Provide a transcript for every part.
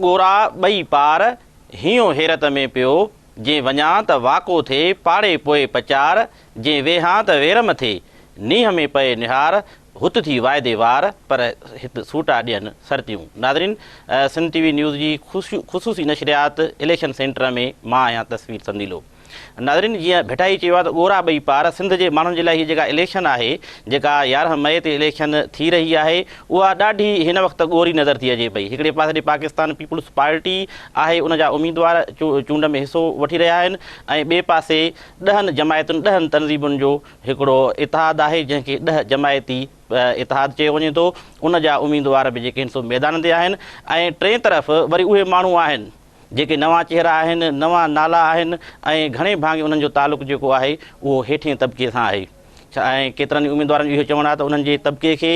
ڳورا ٻئي پار، هينئون حيرت ۾ پيو، جي وڃان ته واڪو ٿئي، پاڙي پوء پچار، جي ويهان ته ويرم ٿئي، نينهن ۾ پئي نهار، هت ٿي واعدي وار، پر هت سوٽا ڏين سرتيون. ناظرين سنڌ ٽي وي نيوز جي خصوصي نشريات اليڪشن سينٽر ۾ مان آهيان تصوير سنديلو. ناظرين جيئن ڀٽائي چيو آهي ته ڳورا ٻئي پار، سنڌ جي ماڻهن جي لاء هي جيڪا اليڪشن آهي جيڪا 11 مئي تي اليڪشن ٿي رهي آهي اها ڏاڍي هن وقت ڳوري نظر ٿي اچي پئي. هڪڙي پاسي ڏي پاڪستان پيپلز پارٽي آهي ان جا اميدوار چونڊ ۾ حصو وٺي رهيا آهن ۽ ٻئي پاسي ڏهن جماعتن ڏهن تنظيمن جو هڪڙو اتحاد آهي جنهن کي ڏهه جماعتي اتحاد چيو وڃي ٿو ان جا اميدوار به جيڪي آهن سو ميدان تي آهن ۽ ٽئين طرف وري اهي ماڻهو آهن جيڪي نوان چهرا آهن، نوان نالا آهن ۽ گهڻي ڀاڱي انهن جو تعلق جيڪو آهي اهو هيٺئين طبقي سان آهي ۽ ڪيترن ئي اميدوارن جو اهو چوڻ آهي ته انهن جي طبقي کي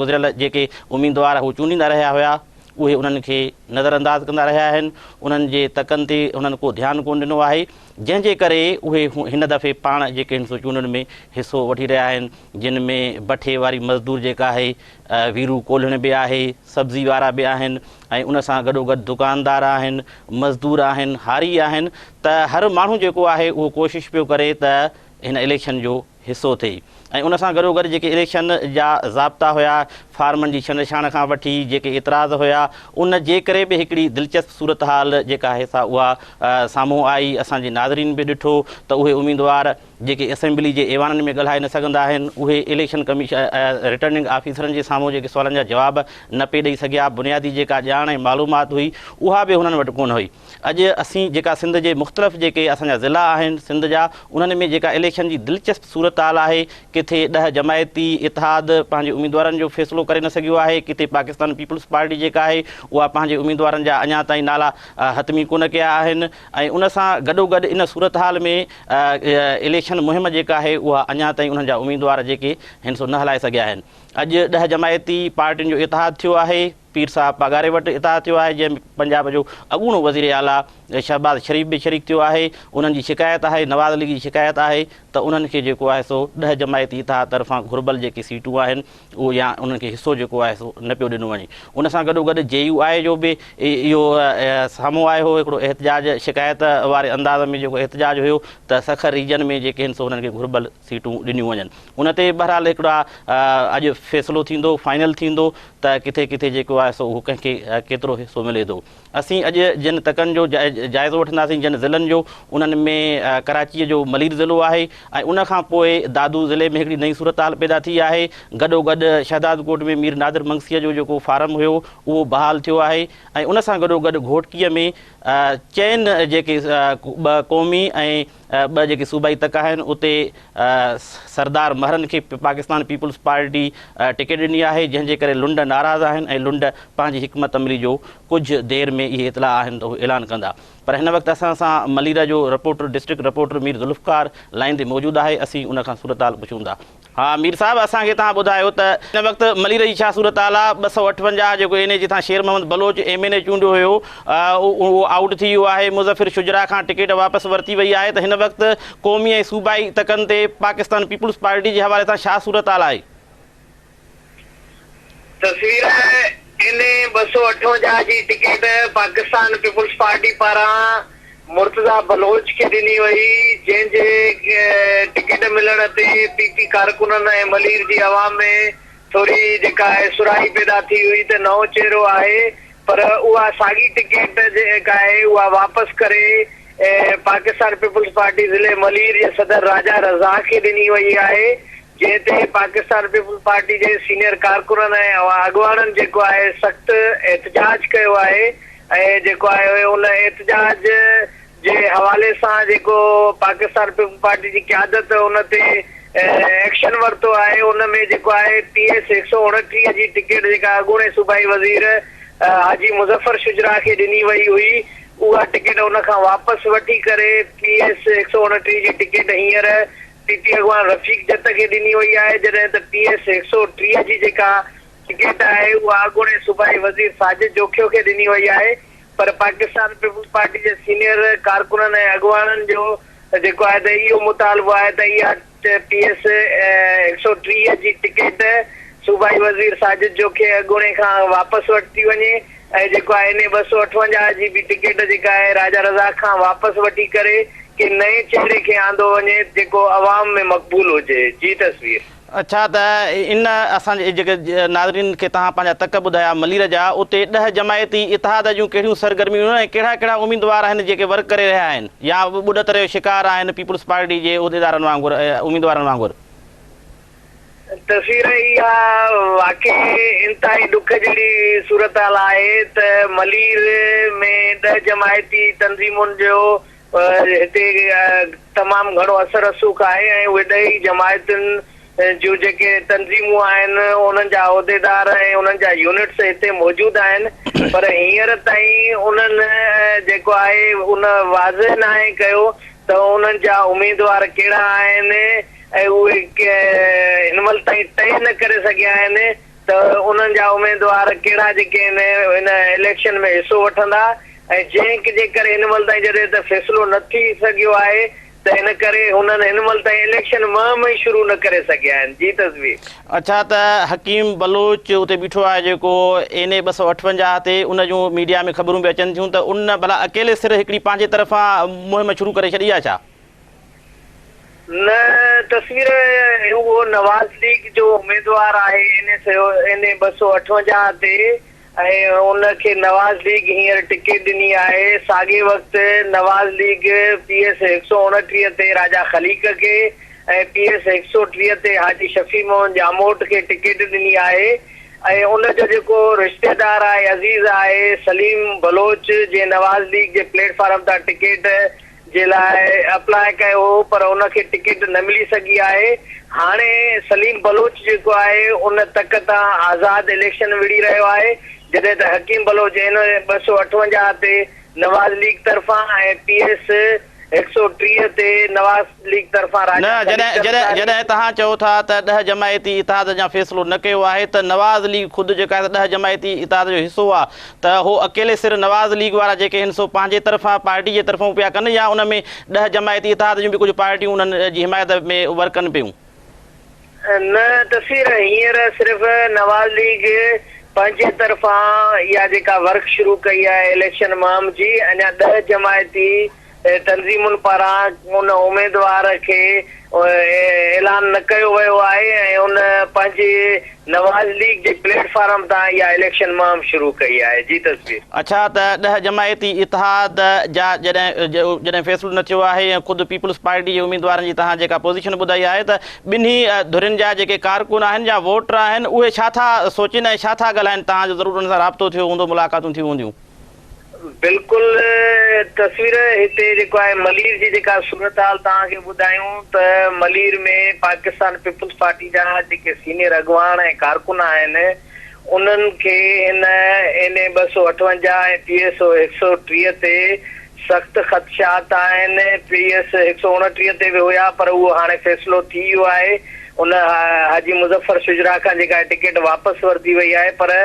گذريل جيڪي اميدوار هو چونڊيندا رهيا هيا اهي انهن کي نظر انداز ڪندا رهيا آهن، انهن جي تڪن تي انهن ڪو ڌيان ڪونه ڏنو آهي جنهن جي ڪري اهي هن دفعي پاڻ جيڪي آهن سو چونڊن ۾ حصو وٺي رهيا آهن جن ۾ بٺي واري مزدور جيڪا آهي ويرو ڪولهڻ به آهي، سبزي وارا به آهن ۽ ان سان گڏوگڏ دڪاندار آهن، مزدور آهن، هاري آهن ته هر ماڻهو جيڪو آهي اهو ڪوشش پيو ڪري ته هن اليڪشن جو حصو ٿئي ۽ ان سان گڏوگڏ جيڪي اليڪشن جا ضابطا هيا فارمن جي ڇنڊڇاڻ کان وٺي جيڪي اعتراض هيا ان جي ڪري به هڪڙي دلچسپ صورتحال جيڪا آهي سا اها سامهون آئي اسان جي ناظرين به ڏٺو ته اهي اميدوار جيڪي اسيمبلي جي ايوانن ۾ ڳالهائي نه سگهندا آهن اهي اليڪشن ڪميشن رٽرننگ آفيسرن جي سامهون جيڪي سوالن جا جواب نه پئي ڏئي سگهيا بنيادي جيڪا ڄاڻ ۽ معلومات هئي اها به هنن وٽ ڪونه هئي اڄ اسين جيڪا سنڌ جي مختلف جيڪي اسان جا ضلعا آهن سنڌ جا انهن ۾ جيڪا اليڪشن جي دلچسپ صورتحال آهي ڪٿي 10 جماعتي اتحاد پنهنجي اميدوارن جو فيصلو ڪري نه سگهيو آهي ڪٿي پاڪستان پيپلز پارٽي جيڪا آهي اها پنهنجي اميدوارن جا اڃا تائين نالا حتمي ڪونه ڪيا آهن ۽ ان سان گڏوگڏ ان صورتحال ۾ اليڪشن مهم جيڪا آهي اها اڃا تائين انهن جا اميدوار جيڪي هن سو نه هلائي سگهيا آهن. اڄ 10 جماعتي پارٽين جو اتحاد ٿيو آهي، پير صاحب پاڳاري وٽ اتحاد ٿيو آهي جنهن ۾ پنجاب جو اڳوڻو وزير اعليٰ شهباز شريف به شريڪ ٿيو آهي، انهن جي شڪايت آهي، نواز ليگ جي شڪايت آهي ته انهن کي جيڪو آهي سو 10 جماعتي اتحاد طرفان گهربل جيڪي سيٽون آهن اهو يا انهن کي حصو جيڪو آهي سو نه پيو ڏنو وڃي. ان سان گڏوگڏ جي يو آء جو به اهو سامهون آيو هو هڪڙو احتجاج شڪايت واري انداز ۾ جيڪو احتجاج هيو ته سکر ريجن ۾ جيڪي آهن سو انهن کي گهربل سيٽون ڏنيون وڃن. ان تي بهرحال هڪڙا اڄ فيصلو ٿيندو فائنل ٿيندو ته ڪٿي ڪٿي جيڪو آهي سو اهو ڪنهن کي ڪيترو حصو ملي ٿو. اسين اڄ جن تڪن جو جائزو وٺنداسين جن ضلعن جو انهن ۾ ڪراچيء جو ملير ضلعو آهي ۽ ان کان پوء دادو ضلعي ۾ هڪڙي نئين صورتحال پيدا ٿي آهي گڏوگڏ شهدادڪوٽ ۾ مير نادر منگسيء جو جيڪو فارم هيو اهو بحال ٿيو آهي ۽ ان سان گڏوگڏ گهوٽڪيء ۾ چئن جيڪي ٻه قومي ۽ ٻه جيڪي صوبائي تڪ آهن اتي سردار مهرن کي پاڪستان پيپلز پارٽي ٽڪيٽ ڏني آهي جنهن جي ڪري لنڊ ناراض آهن ۽ لنڊ پنهنجي حڪمت عملي جو ڪجهه دير ۾ اهي اطلاع آهن ته هو اعلان ڪندا پر هن وقت اسان سان ملير جو reporter district reporter Mir Zulfiqar line تي موجود آهي اسين ان کان صورتحال پڇون ٿا. ها مير صاحب اسان کي توهان ٻڌايو ته هن وقت ملير جي ڇا صورتحال آ 258 جيڪو اين اي جتان Sher Muhammad Baloch M N A چونڊيو هيو اهو آئوٽ ٿي ويو آهي مظفر شجرا کان ٽڪيٽ واپس ورتي وئي آهي ته هن وقت قومي ۽ صوبائي تڪن تي پاڪستان پيپلز پارٽي جي حوالي سان ڇا صورتحال آهي؟ تصوير اين اي 258 جي ٽڪيٽ پاڪستان پيپلز پارٽي پاران مرتضيٰ بلوچ کي ڏني وئي، جنهن جي ٽڪيٽ ملڻ تي پي پي ڪارڪنن ۽ ملير جي عوام ۾ ٿوري جيڪا آهي سرهائي پيدا ٿي هئي ته نئون چهرو آهي پر اها ساڳي ٽڪيٽ جيڪا آهي اها واپس ڪري پاڪستان پيپلز پارٽي ضلعي ملير جي صدر راجا رزاق کي ڏني وئي آهي جنهن تي پاڪستان پيپلز پارٽي جي سينيئر ڪارڪنن ۽ اڳواڻن جيڪو آهي سخت احتجاج ڪيو آهي ۽ جيڪو آهي ان احتجاج جي حوالي سان جيڪو پاڪستان پيپلز پارٽي جي قيادت ان تي ايڪشن ورتو آهي ان ۾ جيڪو آهي پي ايس 129 جي ٽڪيٽ جيڪا اڳوڻي صوبائي وزير حاجي مظفر شجرا کي ڏني وئي هئي اها ٽڪيٽ ان کان واپس وٺي ڪري پي ايس 129 جي ٽڪيٽ هينئر پي پي اڳواڻ رفيق جت کي ڏني وئي آهي جڏهن ته پي ايس 130 جي جيڪا ٽڪيٽ آهي اها اڳوڻي صوبائي وزير ساجد جوکيو کي ڏني وئي آهي پر پاڪستان پيپلز پارٽي جي سينيئر ڪارڪنن ۽ اڳواڻن جو جيڪو آهي ته اهو مطالبو آهي ته اها پي ايس 130 جي ٽڪيٽ صوبائي وزير ساجد جوکيي اڳوڻي کان واپس ورتي وڃي. ۽ جيڪو آهي اين اي 258 جي به ٽڪيٽ جيڪا آهي راجا رزاق کان واپس وٺي ڪري ڪنهن نئين چهري کي آندو وڃي جيڪو عوام ۾ مقبول هجي. جي تصوير. اڇا ته ان اسان جي جيڪي ناظرين کي توهان پنهنجا تڪ ٻڌايا ملير جا اتي ڏهه جماعتي اتحاد جون ڪهڙيون سرگرميون ۽ ڪهڙا ڪهڙا اميدوار آهن جيڪي ورڪ ڪري رهيا آهن يا ٻڏتر جو شڪار آهن پيپلز پارٽي جي عهديدارن وانگر اميدوارن وانگر. تصوير اها واقعي انتهائي ڏک جهڙي صورتحال آهي ته ملير ۾ ڏهه جماعتي تنظيمن جو هتي تمام گهڻو اثر رسوخ آهي ۽ اهي ڏهه ئي جماعتن جون جيڪي تنظيمون آهن انهن جا عهديدار ۽ انهن جا يونٽس هتي موجود آهن پر هينئر تائين انهن جيڪو آهي ان واضح ناهي ڪيو ته انهن جا اميدوار ڪهڙا آهن ۽ اهي هن مهل تائين طئي نه ڪري سگهيا آهن ته انهن جا اميدوار ڪهڙا جيڪي آهن هن اليڪشن ۾ حصو وٺندا ۽ جنهن جي ڪري هن مهل تائين جڏهن ته فيصلو نه ٿي سگهيو آهي ته ان ڪري هنن هن مهل تائين اليڪشن مهم ئي شروع نه ڪري سگهيا آهن. جي تصوير. اڇا ته حڪيم بلوچ اتي بيٺو آهي جيڪو اين اي 258 تي ان جون ميڊيا ۾ خبرون به اچن ٿيون ته ان ڀلا اڪيلي سر هڪڙي پنهنجي طرفان مهم شروع ڪري ڇڏي آهي ڇا؟ نه تصوير اهو نواز ليگ جو اميدوار آهي اين اي سيو اين اي 258 تي ۽ ان کي نواز ليگ هينئر ٽڪيٽ ڏني آهي ساڳئي وقت نواز ليگ پي ايس 129 تي راجا خليق کي ۽ پي ايس 130 تي حاجي شفيع محمد ڄاموٽ کي ٽڪيٽ ڏني آهي ۽ ان جو جيڪو رشتيدار آهي عزيز آهي سليم بلوچ جنهن نواز ليگ جي پليٽ فارم تان ٽڪيٽ جي لاء اپلاء ڪيو هو پر ان کي ٽڪيٽ نه ملي سگهي آهي هاڻي سليم بلوچ جيڪو آهي ان تڪ تان آزاد اليڪشن وڙهي رهيو آهي جڏهن ته حڪيم بلوچ اين 258 تي نواز ليگ طرفان ۽ پي ايس 130 تي نواز ليگ طرفان نه راجا جڏهن خليق جڏهن انصاري جڏهن توهان چئو ٿا ته ڏهه جماعتي اتحاد اڃا فيصلو نه ڪيو آهي ته نواز ليگ خود جيڪا آهي ڏهه جماعتي اتحاد جو حصو آهي ته هو اڪيلي سر نواز ليگ وارا جيڪي هن سو پنهنجي طرفان پارٽي جي طرفون پيا ڪن يا ان ۾ ڏهه جماعتي اتحاد جون به ڪجهه پارٽيون انهن جي حمايت ۾ ورڪ ڪن پيون. نه تصوير هينئر صرف نواز ليگ پنهنجي طرفان اها جيڪا ورڪ شروع ڪئي آهي اليڪشن مهم جي اڃا ڏهه جماعتي تنظيمن پاران ان اميدوار کي اعلان نه ڪيو ويو آهي ۽ ان پنهنجي نواز ليگ جي پليٽ فارم تان اها اليڪشن مهم شروع ڪئي آهي. جي تصوير. اڇا ته ڏهه جماعتي اتحاد جا جڏهن جڏهن فيصلو نه ٿيو آهي ۽ خود پيپلز پارٽي جي اميدوارن جي توهان جيڪا پوزيشن ٻڌائي آهي ته ٻنهي ڌرين جا جيڪي ڪارڪن آهن يا ووٽر آهن اهي ڇا ٿا سوچين ۽ ڇا ٿا ڳالهائين توهان جو ضرور انهن سان رابطو ٿيو هوندو ملاقاتون ٿيون هونديون. بلڪل تصوير هتي جيڪو آهي ملير جي جيڪا صورتحال توهان کي ٻڌايون ته ملير ۾ پاڪستان پيپلز پارٽي جا جيڪي سينيئر اڳواڻ ۽ ڪارڪن آهن انهن کي هن اين اي 258 ۽ پي ايس او 130 تي سخت خدشات آهن پي ايس 129 تي به هيا پر اهو هاڻي فيصلو ٿي ويو آهي ان حاجي مظفر شجرا کان جيڪا ٽڪيٽ واپس ورتي وئي آهي پر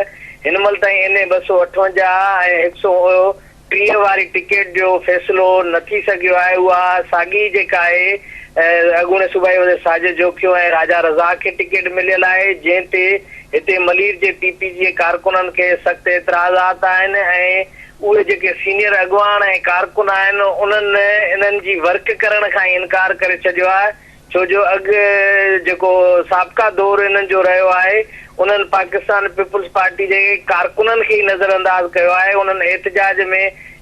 هن مهل تائين اين اي 258 ۽ 130 واري ٽڪيٽ جو فيصلو نه ٿي سگهيو آهي، اها ساڳي جيڪا آهي اڳوڻي صوبائي وزير ساجد جوکيو ۽ راجا رزاق کي ٽڪيٽ مليل آهي، جنهن تي هتي ملير جي پي پي جي ڪارڪنن کي سخت اعتراضات آهن ۽ اهي جيڪي سينيئر اڳواڻ ۽ ڪارڪن آهن انهن انهن جي ورڪ ڪرڻ کان ئي انڪار ڪري ڇڏيو آهي. ڇو جو اڳ جيڪو سابقه دور انهن جو رهيو آهي انهن پاڪستان پيپلز پارٽي جي ڪارڪنن کي ئي نظر انداز ڪيو آهي انهن احتجاج ۾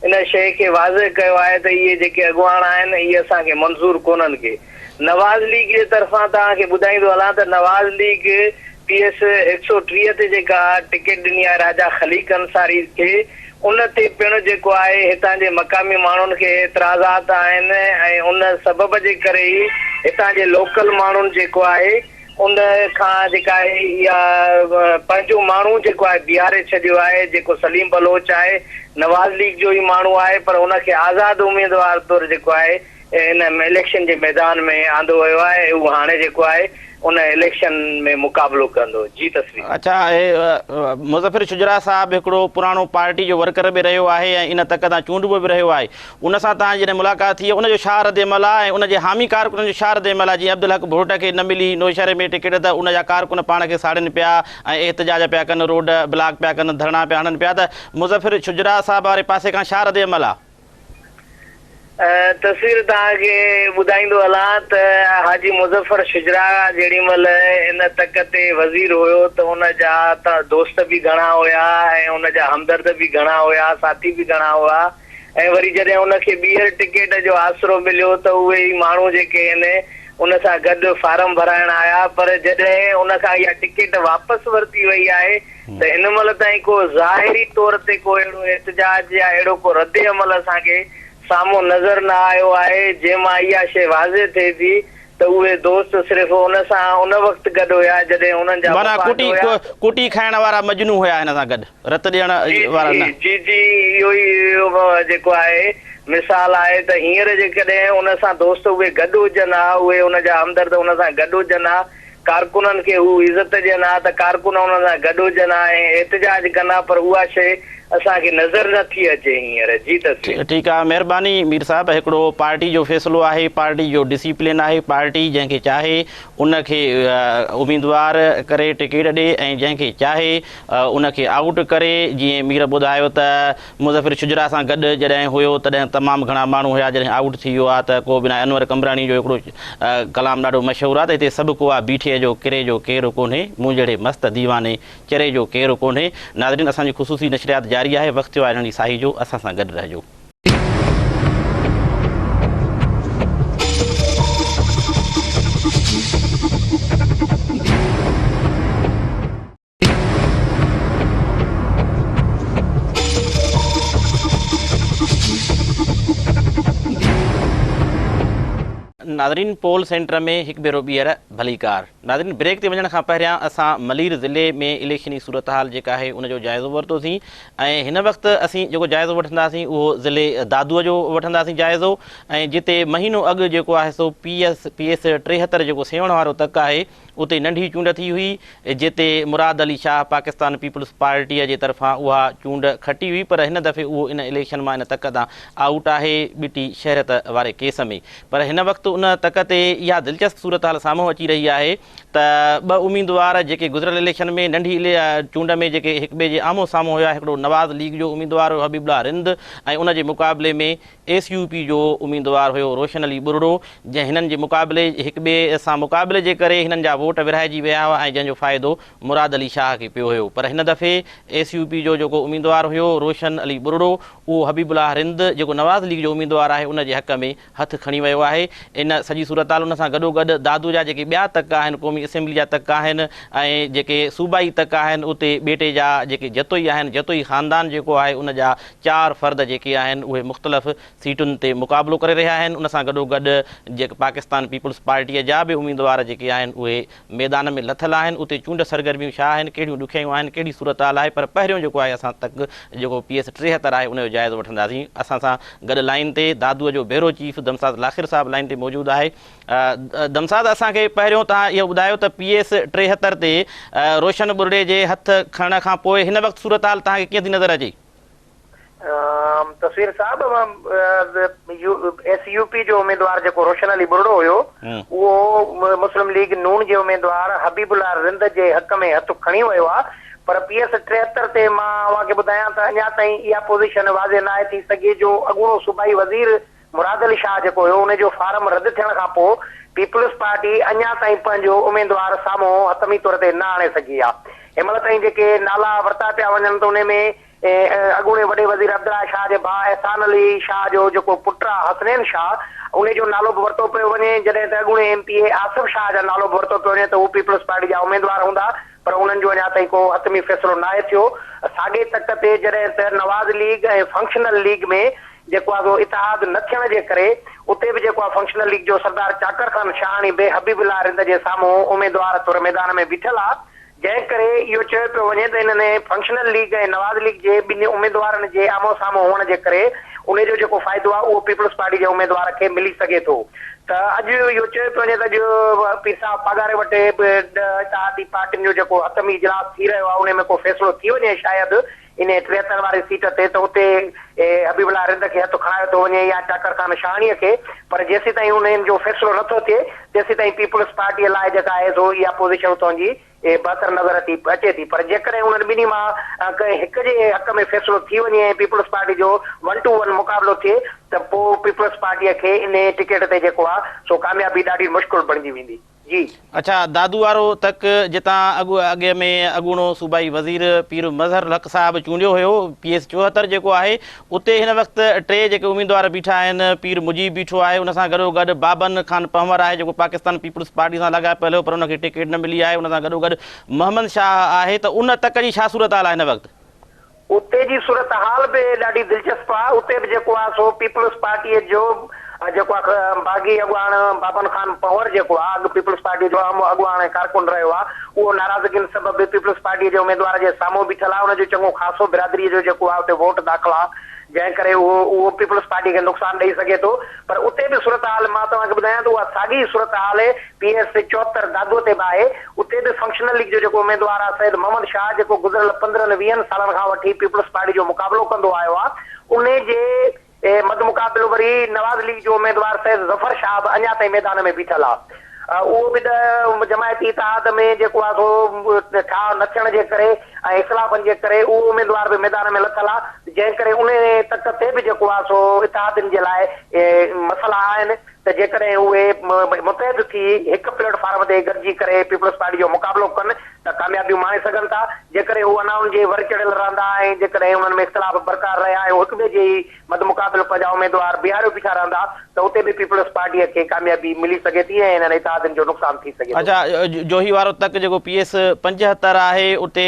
ان شيء کي واضح ڪيو آهي ته اهي جيڪي اڳواڻ آهن اهي اسان کي منظور ڪونهن ڪي نواز ليگ جي طرفان توهان کي ٻڌائيندو هلان ته نواز ليگ پي ايس 130 تي جيڪا ٽڪيٽ ڏني آهي راجا خليق انصاري کي ان تي پڻ جيڪو آهي هتان جي مقامي ماڻهن کي اعتراضات آهن ۽ ان سبب جي ڪري ئي هتان جي لوڪل ماڻهن جيڪو آهي ان کان جيڪا آهي اها پنهنجو ماڻهو جيڪو آهي بيهاري ڇڏيو آهي جيڪو سليم بلوچ آهي نواز ليگ جو ئي ماڻهو آهي پر ان کي آزاد اميدوار طور جيڪو آهي ان اليڪشن جي ميدان ۾ آندو ويو آهي اهو هاڻي جيڪو آهي ان اليڪشن ۾ مقابلو ڪندو. جي تصوير. اڇا هي مظفر شجراع صاحب هڪڙو پراڻو پارٽي جو ورڪر به رهيو آهي ۽ ان تڪ تان چونڊبو به رهيو آهي ان سان توهان جي جڏهن ملاقات ٿي ان جو ڇا رد عمل آهي ۽ ان جي حامي ڪارڪنن جو ڇا رد عمل آهي جيئن عبدالحق ڀرٽ کي نه ملي نوشهري ۾ ٽڪيٽ ته ان جا ڪارڪن پاڻ کي ساڙين پيا ۽ احتجاج پيا ڪن روڊ بلاڪ پيا ڪن ڌرڻا پيا هڻن پيا ته مظفر شجراع صاحب واري پاسي کان ڇا رد عمل آهي؟ تصوير توهان کي ٻڌائيندو هلان ته حاجي مظفر شجراع جيڏي مهل ان تڪ تي وزير هيو ته ان جا ته دوست به گهڻا هيا ۽ ان جا همدرد به گهڻا هيا ساٿي به گهڻا هئا ۽ وري جڏهن ان کي ٻيهر ٽڪيٽ جو آسرو مليو ته اهي ئي ماڻهو جيڪي آهن ان سان گڏ فارم ڀرائڻ آيا پر جڏهن ان کان اها ٽڪيٽ واپس ورتي وئي آهي ته هن مهل تائين ڪو ظاهري طور تي ڪو اهڙو احتجاج يا اهڙو ڪو رد عمل اسان کي سامهون نظر نه آيو آهي جنهن مان اها شيء واضح ٿئي ٿي ته اهي دوست صرف ان سان ان وقت گڏ هيا جڏهن انهن جا معنيٰ مفاد ڪٽي هيا. ڪٽي کائڻ وارا مجنون هيا هن سان گڏ رت ڏيڻ جي وارا جي نه. جي جي اهو ئي جيڪو آهي مثال آهي ته هينئر جيڪڏهن ان سان دوست اهي گڏ هجن ها اهي ان جا همدرد ان سان گڏ هجن ها ڪارڪنن کي هو عزت ڏين ها ته ڪارڪن انهن سان گڏ هجن ها ۽ احتجاج ڪن ها پر اها شيء اسان کي نظر نه ٿي اچي هينئر. جي تصوير. ٺيڪ آ مهرباني مير صاحب هڪڙو پارٽي جو فيصلو آهي پارٽي جو ڊسيپلين آهي پارٽي جنهن کي چاهي ان کي اميدوار ڪري ٽڪيٽ ڏي ۽ جنهن کي چاهي ان کي آئوٽ ڪري جيئن مير ٻڌايو ته مظفر شجرا سان گڏ جڏهن هيو تڏهن تمام گهڻا ماڻهو هيا جڏهن آئوٽ ٿي ويو آ ته ڪو به ناهي انور قمبراڻي جو هڪڙو ڪلام ڏاڍو مشهور آ ته هتي سڀ ڪو آ بيٺي جو ڪري جو ڪير ڪونهي مون جهڙي مست ديواني چري جو ڪير ڪونهي ناظرين اسان جي خصوصي نشريات جاري آهي وقت ٿيو آهي ننڍي ساهي جو اسان سان گڏ رهجو. ناظرين پول سينٽر ۾ هڪ ڀيرو ٻيهر ڀليڪار ناظرين بريڪ تي وڃڻ کان پهريان اسان ملير ضلعي ۾ اليڪشني صورتحال جيڪا آهي ان جو جائزو ورتوسين ۽ هن وقت اسين جيڪو جائزو وٺنداسين اهو ضلعي دادو جو وٺنداسين جائزو ۽ جتي مهينو اڳ جيڪو آهي سو پي ايس پي ايس 73 جيڪو سيوهڻ وارو تڪ آهي اتي ننڍي چونڊ ٿي هئي، جتي مراد علي شاهه پاڪستان پيپلز پارٽيء جي طرفان اها چونڊ کٽي هئي پر هن دفعي اهو ان اليڪشن مان ان تڪ تان آئوٽ آهي ٻٽي شهريت واري ڪيس ۾ پر هن وقت ان تڪ تي اها دلچسپ صورتحال سامهون اچي رهي آهي ته ٻه اميدوار جيڪي گذريل اليڪشن ۾ ننڍي چونڊ ۾ جيڪي هڪ ٻئي جي آمهون سامهون هيا هڪڙو نواز ليگ جو اميدوار هيو حبيب الله رند ۽ ان جي مقابلي ۾ ايس يو پي جو اميدوار هيو روشن علي ٻرڙو جنهن هنن جي مقابلي هڪ ٻئي سان مقابلي جي ڪري هنن جا ووٽ ورهائجي ويا هئا ۽ جنهن جو فائدو مراد علي شاهه کي پيو هيو پر هن دفعي ايس يو پي جو جيڪو اميدوار هيو روشن علي ٻرڙو اهو حبيب الله رند جيڪو نواز ليگ جو اميدوار آهي ان جي حق ۾ هٿ کڻي ويو آهي ان سڄي صورتحال ان سان گڏوگڏ دادو جا جيڪي ٻيا تڪ آهن قومي اسيمبلي جا تڪ آهن ۽ جيڪي صوبائي تڪ آهن اتي ٻيٽي جا جيڪي جتوئي آهن جتوئي خاندان جيڪو آهي ان جا چار فرد جيڪي آهن اهي مختلف سيٽن تي مقابلو ڪري رهيا آهن ان سان گڏوگڏ جيڪ پاڪستان پيپلز پارٽيء جا به اميدوار جيڪي آهن اهي ميدان ۾ لٿل آهن اتي چونڊ سرگرميون ڇا آهن ڪهڙيون ڏکيائيون آهن ڪهڙي صورتحال آهي پر پهريون جيڪو آهي اسان تڪ جيڪو پي ايس 73 آهي ان جو جائزو وٺنداسين اسان سان گڏ لائين تي دادوء جو بيورو چيف دمساز لاکير صاحب لائين تي موجود آهي دمساز اسان کي پهريون توهان اهو ٻڌايو ته پي ايس 73 تي روشن ٻرڙي جي هٿ کڻڻ کان پوء هن وقت صورتحال توهان کي ڪيئن ٿي نظر اچي؟ تصوير صاحب ايس يو پي جو اميدوار جيڪو روشن علي ٻرڙو هيو اهو مسلم ليگ نون جي اميدوار حبيب الله رند جي حق ۾ هٿ کڻي ويو آهي پر پي ايس 73 تي مان اوهان کي ٻڌايان ته اڃا تائين اها پوزيشن واضح ناهي ٿي سگهي جو اڳوڻو صوبائي وزير مراد علي شاهه جيڪو هيو ان جو فارم رد ٿيڻ کان پوء پيپلز پارٽي اڃا تائين پنهنجو اميدوار سامهون حتمي طور تي نه آڻي سگهي آهي. هن مهل تائين جيڪي نالا ورتا پيا وڃن ته انهي ۾ اڳوڻي وڏي وزير عبدالله شاهه جي ڀاء احسان علي شاهه جو جيڪو پٽ آهي حسنين شاهه انهي جو نالو به ورتو پيو وڃي جڏهن ته اڳوڻي ايم پي اي آصف شاهه جا نالو به ورتو پيو وڃي ته هو پيپلز پارٽي جا اميدوار هوندا پر انهن جو اڃا تائين ڪو حتمي فيصلو ناهي ٿيو. ساڳئي تڪ تي جڏهن ته نواز ليگ ۽ فنڪشنل ليگ ۾ جيڪو آهي سو اتحاد نه ٿيڻ جي ڪري اتي به جيڪو آهي فنڪشنل ليگ جو سردار چاڪر خان شاهاڻي به حبيب الله رند جي سامهون اميدوار طور ميدان ۾ بيٺل آهي جنهن ڪري اهو چيو پيو وڃي ته انهن فنڪشنل ليگ ۽ نواز ليگ جي ٻنهي اميدوارن جي آمهون سامهون هئڻ جي ڪري انهي جو جيڪو فائدو آهي اهو پيپلز پارٽي جي اميدوار کي ملي سگهي ٿو ته اڄ اهو چيو پيو وڃي ته اڄ پير صاحب پاڳاري وٽ به ڏهه اتحادي پارٽين جو جيڪو حتمي اجلاس ٿي رهيو آهي انهي ۾ ڪو فيصلو ٿي وڃي شايد انهيء 73 واري سيٽ تي ته اتي حبيب الله رند کي هٿ کڻايو ٿو وڃي يا چاڪر خان شاهاڻيء کي، پر جيسيتائين انهن جو فيصلو نه ٿو ٿئي، تيسيتائين پيپلز پارٽيء لاء جيڪا آهي سو اها پوزيشن اتان جي بهتر نظر ٿي اچي ٿي. پر جيڪڏهن انهن ٻنهي مان ڪنهن هڪ جي حق ۾ فيصلو ٿي وڃي ۽ پيپلز پارٽي جو ون ٽو ون مقابلو ٿئي ته پوء پيپلز پارٽيء کي انهيء ٽڪيٽ تي جيڪو آهي سو ڪاميابي ڏاڍي مشڪل بڻجي ويندي. جي. اڇا دادو وارو تڪ جتان اڳ اڳ ۾ اڳوڻو صوبائي وزير پير مظهر الحق صاحب چونڊيو هيو پي ايس 74 جيڪو آهي اتي هن وقت ٽي جيڪي اميدوار بيٺا آهن پير مجيب بيٺو آهي ان سان گڏو گڏ بابن خان پنهور آهي جيڪو پاڪستان پيپلز پارٽي سان لاڳاپيل هيو پر ان کي ٽڪيٽ نه ملي آهي ان سان گڏو گڏ محمد شاهه آهي ته ان تڪ جي ڇا صورتحال آهي هن وقت؟ اتي جي صورتحال به ڏاڍي دلچسپ آ، اتي به جيڪو آ سو پيپلز پارٽيء جو جيڪو آ باغي اڳواڻ بابن خان پنهور جيڪو آ اڳ پيپلز پارٽيء جو اهم اڳواڻ ۽ ڪارڪن رهيو آ اهو ناراضگين سبب به پيپلز پارٽيء جي اميدوار جي سامهون بيٺل آ ان جو چڱو خاصو برادريء جو جيڪو آ اتي ووٽ داخل آ جنهن ڪري اهو اهو پيپلز پارٽيء کي نقصان ڏئي سگهي ٿو پر اتي به صورتحال مان توهان کي ٻڌايان ته اها ساڳي صورتحال پي ايس 74 دادوء تي به آهي. اتي به فنڪشنل ليگ جو جيڪو اميدوار آهي سيد محمد شاهه جيڪو گذريل پندرهن ويهن سالن کان وٺي پيپلز پارٽي جو مقابلو ڪندو آيو آهي انهي جي مدمقابل وري نواز ليگ جو اميدوار سيد ظفر شاهه به اڃا تائين ميدان ۾ بيٺل آهي اهو به ته جماعتي اتحاد ۾ جيڪو آهي سو ٺاهه نه ٿيڻ جي ڪري ۽ اختلافن جي ڪري اهو اميدوار به ميدان ۾ لٿل آهي جنهن ڪري انهي تڪ تي به جيڪو آهي سو اتحادين جي لاء مسئلا آهن ته جيڪڏهن اهي متحد ٿي هڪ پليٽ فارم تي گڏجي ڪري پيپلز پارٽي جو مقابلو ڪن ته ڪاميابيون ماڻي سگهن ٿا، جيڪڏهن هو انائن جي ور چڙهيل رهندا ۽ جيڪڏهن انهن ۾ اختلاف برقرار رهيا ۽ هو هڪ ٻئي جي ئي مدمقابل پنهنجا اميدوار بيهاريو بيٺا رهندا ته اتي به پيپلز پارٽيء کي ڪاميابي ملي سگهي ٿي ۽ انهن اتحادين جو نقصان ٿي سگهي ٿو. اڇا جوهي وارو تڪ جيڪو پي ايس 75 آهي اتي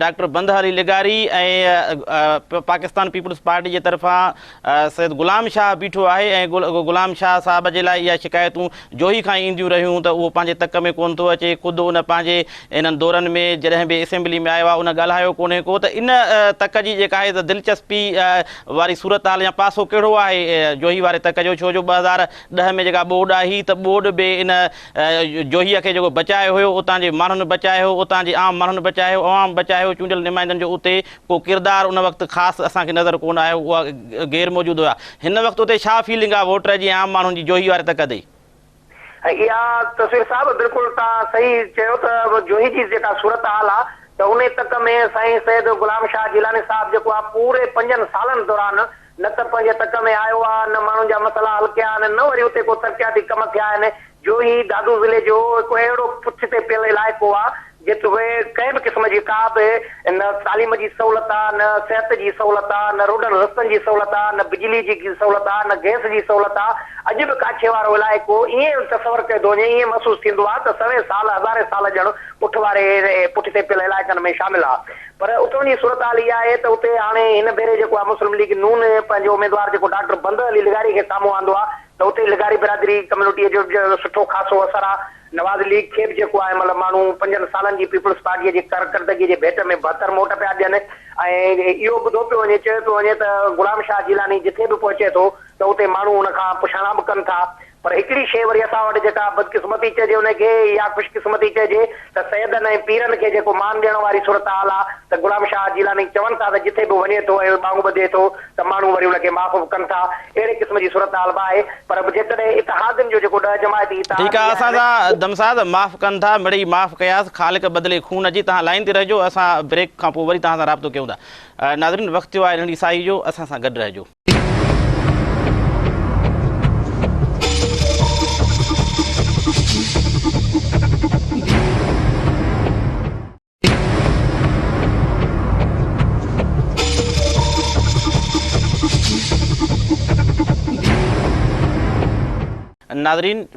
ڊاڪٽر بنده علي لغاري ۽ پاڪستان پيپلز پارٽي جي طرفان سيد غلام شاهه بيٺو آهي ۽ غلام شاهه صاحب جي لاء اها شڪايتون جوهي کان ئي اينديون رهيون ته اهو پنهنجي تڪ ۾ ڪونه ٿو اچي، خود ان پنهنجي انهن دورن ۾ جڏهن به اسيمبلي ۾ آيو آهي ان ڳالهايو ڪونهي ڪو ته ان تڪ جي جيڪا آهي ته دلچسپي واري صورتحال يا پاسو ڪهڙو آهي جوهي واري تڪ جو ڇو جو 2010 ۾ جيڪا ٻوڏ آئي ته ٻوڏ به ان جوهي کي جيڪو بچايو هيو اتان جي ماڻهن بچايو هو اتان جي عام ماڻهن بچايو عوام بچايو چونڊيل نمائندن جو اتي ڪو ڪردار ان وقت خاص اسان کي نظر ڪونه آيو، اها غير موجود هيا. هن وقت اتي ڇا فيلنگ آ ووٽر جي ۽ عام ماڻهن جي جوهي واري تڪ تي؟ اها تصوير صاحب بلڪل توهان صحيح چيو ته جوهي جي جيڪا صورتحال آ ته انهي تڪ ۾ سائين سيد غلام شاهه جيلاني صاحب جيڪو آ پوري پنجن سالن دوران نه ته پنهنجي تڪ ۾ آيو آ نه ماڻهن جا مسئلا حل ڪيا آهن نه وري اتي ڪو ترقياتي ڪم ٿيا آهن جوهي دادو ضلعي جو هڪ اهڙو پڇ تي پيل علائقو آ جت اهي ڪنهن به قسم جي ڪا به نه تعليم جي سهولت آ، نه صحت جي سهولت آ، نه روڊن رستن جي سهولت آ، نه بجلي جي سهولت آ، نه گئس جي سهولت آ. اڄ به ڪاڇي وارو علائقو ائين تصور ڪيو ٿو وڃي، ائين محسوس ٿيندو آ ته سوين سال، هزارين سال ڄڻ پٺ واري پٺتي پيل علائقن ۾ شامل آ. پر اتان جي صورتحال اها آهي ته اتي هاڻي هن ڀيري جيڪو آ مسلم ليگ نون پنهنجو اميدوار جيڪو ڊاڪٽر بنده علي لغاري کي سامهون آندو آ ته اتي لغاري برادري ڪميونٽيء جو سٺو خاصو اثر آ. نواز ليگ کي به جيڪو آهي مطلب ماڻهو پنجن سالن جي پيپلز پارٽيء جي ڪارڪردگيء جي ڀيٽ ۾ بهتر موٽ پيا ڏين ۽ اهو ٻڌو پيو وڃي چيو پيو وڃي ته غلام شاهه جيلاني جٿي به پهچي ٿو ته اتي ماڻهو ان کان پڇاڻا به ڪن ٿا پر هڪڙي شيء وري اسان وٽ جيڪا بدقسمتي چئجي ان کي يا خوش قسمتي چئجي ته سيدن ۽ پيرن کي جيڪو مان ڏيڻ واري صورتحال آ ته غلام شاهه جيلاني چون ٿا ته جٿي به وڃي ٿو ۽ ٻانگ ٻڌي ٿو ته ماڻهو وري ان کي معاف به ڪن ٿا. اهڙي قسم جي صورتحال به آهي پر جيڪڏهن اتحادين جو جيڪو ڏهه جماعتي ٺيڪ آ اتحادي اسان آهن. سان دمساز معاف ڪن ٿا مڙئي معاف ڪياس خالق بدلي خون جي توهان لائين تي رهجو اسان بريڪ کان پوء وري توهان سان رابطو ڪيون ٿا ناظرين وقت ٿيو آهي ننڍي ساهي جو اسان سان گڏ رهجو. ناظرين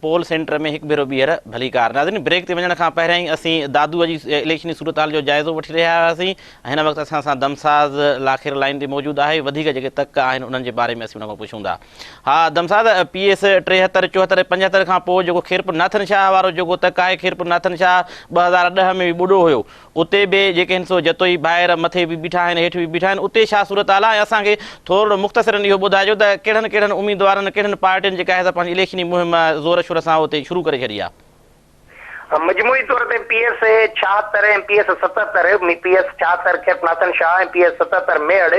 پول سينٽر ۾ هڪ ڀيرو ٻيهر ڀليڪار. ناظرين بريڪ تي وڃڻ کان پهريائين اسين دادوء جي اليڪشني صورتحال جو جائزو وٺي رهيا هئاسين ۽ هن وقت اسان سان دمساز لاکير لائين تي موجود آهي وڌيڪ جيڪي تڪ آهن انهن جي باري ۾ اسين ان کان پڇون ٿا. ها دمساز پي ايس 73 74 ۽ 75 کان پوء جيڪو خيرپور ناٿن شاهه وارو جيڪو تڪ آهي خيرپور ناٿن شاهه 2010 ۾ به ٻڏو هيو اتي به جيڪي هن سو جتوئي ڀائر مٿي به بيٺا آهن هيٺ به بيٺا آهن اتي ڇا صورتحال آهي ۽ اسان کي ٿورڙو مختصرن اهو ٻڌائجو ته ڪهڙن ڪهڙن اميدوارن ڪهڙين پارٽين جيڪا آهي سا پنهنجي اليڪشني مهم زور شور سان اتي شروع ڪري ڇڏي آهي. مجموعي طور تي P S 76 ۽ P S 77، P S 76 Khairpur Nathan Shah ۽ P S 77 Mehar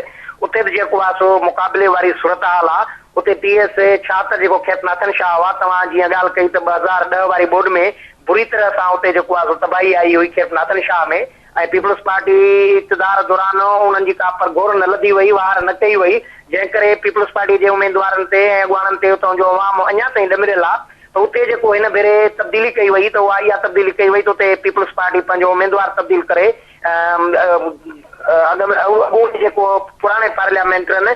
اتي به جيڪو آهي سو مقابلي واري صورتحال آهي اتي پي ايس 76 جيڪو خيرپور ناٿن شاهه هئا توهان جيئن ڳالهه ڪئي ته 2010 واري ٻوڏ ۾ بري طرح سان اتي جيڪو آهي سو تباهي آئي هئي خيرپور ناٿن شاهه ۾ ۽ پيپلز پارٽي اقتدار دوران انهن جي ڪا پرگهور نه لڌي وئي، واهر نه ڪئي وئي، جنهن ڪري پيپلز پارٽي جي اميدوارن تي ۽ اڳواڻن تي اتان جو عوام اڃا تائين ڏمريل آهي ته اتي جيڪو هن ڀيري تبديلي ڪئي وئي ته اها اها تبديلي ڪئي وئي ته اتي پيپلز پارٽي پنهنجو اميدوار تبديل ڪري اڳ ۾ اڳوڻي جيڪو پراڻي پارليامينٽرن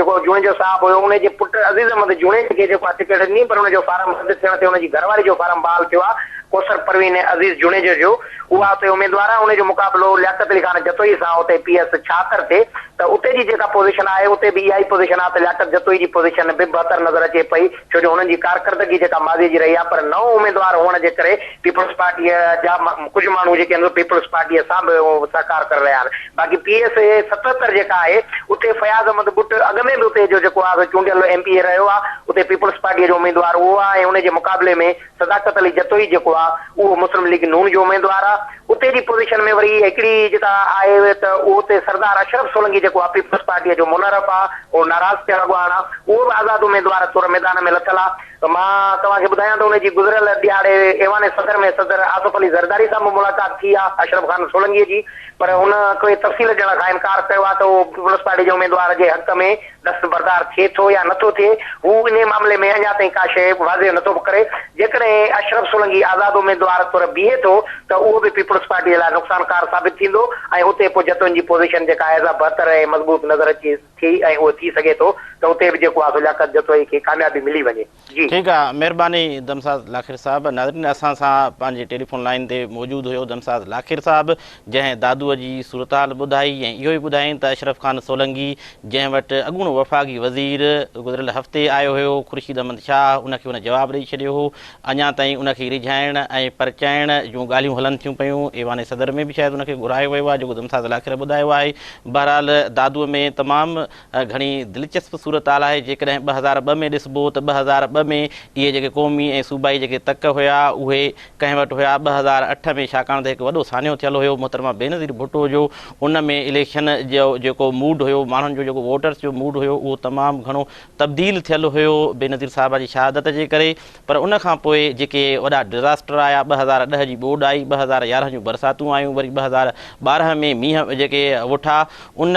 جيڪو جوڻيجو صاحب هيو ان جي پٽ عزيز احمد جوڻيجي کي جيڪو آهي ٽڪيٽ ڏني پر ان جو فارم رد ٿيڻ تي ان جي گهر واري جو فارم بحال ٿيو آهي ڪوثر پروين عزيز جوڻيجو جو اها اتي اميدوار آهي ان جو مقابلو لياقت علي خان جتوئي سان اتي پي ايس 76 تي ته اتي جي جيڪا پوزيشن آهي اتي به اها ئي پوزيشن آهي ته لياقت جتوئي جي پوزيشن به بهتر نظر اچي پئي ڇو جو هنن جي ڪارڪردگي جيڪا ماضي جي رهي آهي پر نئون اميدوار هئڻ جي ڪري پيپلز پارٽيء جا ڪجهه ماڻهو جيڪي آهن سو پيپلز پارٽيء سان به سهڪار ڪري رهيا آهن. باقي پي ايس اي 77 جيڪا آهي اتي فياض احمد ٻٽ اڳ ۾ به اتي جو جيڪو آهي سو چونڊيل ايم پي اي رهيو آهي اتي پيپلز پارٽيء جو اميدوار اهو آهي ۽ ان جي مقابلي ۾ صداقت علي جتوئي جيڪو آهي اهو مسلم ليگ نون جو اميدوار آهي. اتي جي پوزيشن ۾ وري هڪڙي جيڪا آهي ته اهو اتي سردار اشرف سولنگي جيڪو آهي پيپلز پارٽيء جو منحرف آهي اهو ناراض ٿيل اڳواڻ آهي اهو به آزاد اميدوار طور ميدان ۾ لٿل آهي. ته مان توهان کي ٻڌايان ته ان جي گذريل ڏهاڙي ايوان صدر ۾ صدر آصف علي زرداري سان به ملاقات ٿي آهي اشرف خان سولنگي جي پر هن ڪوئي تفصيل ڏيڻ کان انڪار ڪيو آهي ته اهو پيپلز پارٽي جي اميدوار جي حق ۾ دستبردار ٿئي ٿو يا نٿو ٿئي هو انهي معاملي ۾ اڃا تائين ڪا شيء واضح نٿو ڪري جيڪڏهن اشرف سولنگي آزاد اميدوار طور بيهي ٿو ته اهو به پيپلز پارٽي لاء نقصانڪار ثابت ٿيندو ۽ اتي پوء جتوئين جي پوزيشن جيڪا آهي سا بهتر ۽ مضبوط نظر اچي ٿي ۽ اهو ٿي سگهي ٿو ته اتي به جيڪو آهي سو لياقت جتوئي کي ڪاميابي ملي وڃي. جي. ٺيڪ آ مهرباني دمساز لاکير صاحب ناظرين اسان سان پنهنجي ٽيليفون لائين تي موجود هيو دمساز لاکير صاحب جنهن دادوء جي صورتحال ٻڌائي ۽ اهو ئي ٻڌايائين ته اشرف خان سولنگي جنهن وٽ اڳوڻو وفاقي وزير گذريل هفتي آيو هيو خورشيد احمد شاهه ان کي ان جواب ڏئي ڇڏيو هو اڃا تائين ان کي ريجهائڻ ۽ پرچائڻ جون ڳالهيون هلن ٿيون پيون. ايوان صدر ۾ به شايد ان کي گهرايو ويو آهي جيڪو دمساز لاکير ٻڌايو آهي. بهرحال دادوء ۾ تمام گهڻي دلچسپ صورتحال آهي. جيڪڏهن 2002 ۾ ڏسبو ته 2002 ۾ اهي جيڪي قومي ۽ صوبائي جيڪي تڪ هيا اهي ڪنهن وٽ هيا. 2008 ۾ ڇاڪاڻ ته هڪ وڏو سانحو ٿيل هيو محترمه بينظير ڀٽو جو ان ۾ اليڪشن جو جيڪو موڊ هيو ماڻهن جو جيڪو ووٽرس جو موڊ هيو اهو تمام گهڻو تبديل ٿيل هيو بينظير صاحبه جي شهادت جي ڪري پر ان کان پوء جيڪي وڏا ڊزاسٽر آيا 2010 جي ٻوڏ آئي 2011 جون برساتون آيون وري 2012 ۾ مينهن جيڪي وٺا ان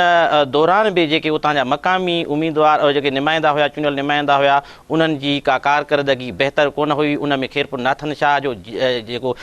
دوران به جيڪي اتان جا مقامي اميدوار جيڪي نمائندا هيا چونڊيل نمائندا هيا انهن جي ڪا ڪارڪردگي بهتر ڪونه هئي ان ۾ خيرپور ناٿن شاهه جو جيڪو